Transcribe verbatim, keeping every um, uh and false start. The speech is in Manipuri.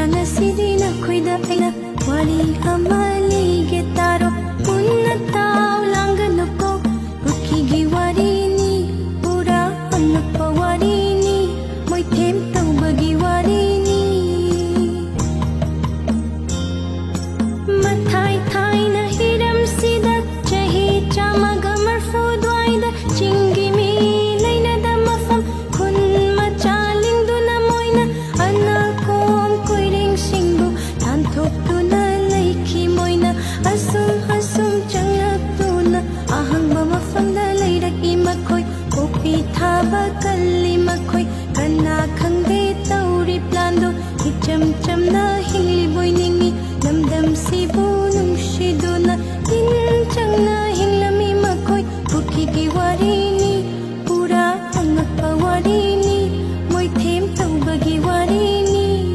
ꯉꯁꯤꯗꯤ ꯅꯈꯣꯏꯗ ꯑꯩꯅ ꯋꯥꯔꯤ ꯑꯃ ꯂꯤꯒꯦ ꯇꯥꯔꯣ꯫ ꯃꯨꯟꯅ ꯇꯥꯎ, ꯂꯥꯡꯒꯅꯨꯀꯣ꯫ ꯀꯨꯀꯤꯒꯤ ꯋꯥꯔꯤꯅꯤ, ꯄꯨꯔꯥ ꯑꯉꯛꯄ ꯋꯥꯔꯤꯅꯤ, ꯃꯣꯏꯊꯦꯝ ꯇꯧꯕꯒꯤ ꯋꯥꯔꯤꯅꯤ꯫ ꯃꯊꯥꯏ ꯊꯥꯏꯅ ꯍꯤꯔꯝꯁꯤꯗ ꯆꯍꯤ ꯆꯥꯝꯃꯒ ꯃꯔꯐꯨ ꯑꯗꯨꯋꯥꯏꯗ ꯆꯤꯡꯒꯤ ꯃꯤ ꯂꯩꯅꯗ ꯃꯐꯝ ꯈꯨꯟ ꯃꯆꯥ ꯂꯤꯡꯗꯨꯅ ꯃꯣꯏꯅ ꯑꯅꯥꯀꯣꯝ ꯀꯣꯏꯔꯦꯡꯁꯤꯡꯕꯨ ꯇꯥꯟꯊꯣꯛꯇꯨꯅ ꯂꯩꯈꯤ꯫ ꯃꯣꯏꯅ ꯑꯁꯨꯝ ꯑꯁꯨꯝ ꯆꯪꯂꯛꯇꯨꯅ ꯑꯍꯥꯡꯕ ꯃꯐꯝꯗ ꯂꯩꯔꯛꯏ ꯃꯈꯣꯏ꯫ ꯄꯣꯄꯤ ꯊꯥꯕ ꯀꯜꯂꯤ ꯃꯈꯣꯏ꯫ ꯀꯅꯥ ꯈꯪꯗꯦ ꯇꯧꯔꯤ ꯄ꯭ꯂꯥꯟꯗꯣ ꯏꯆꯝ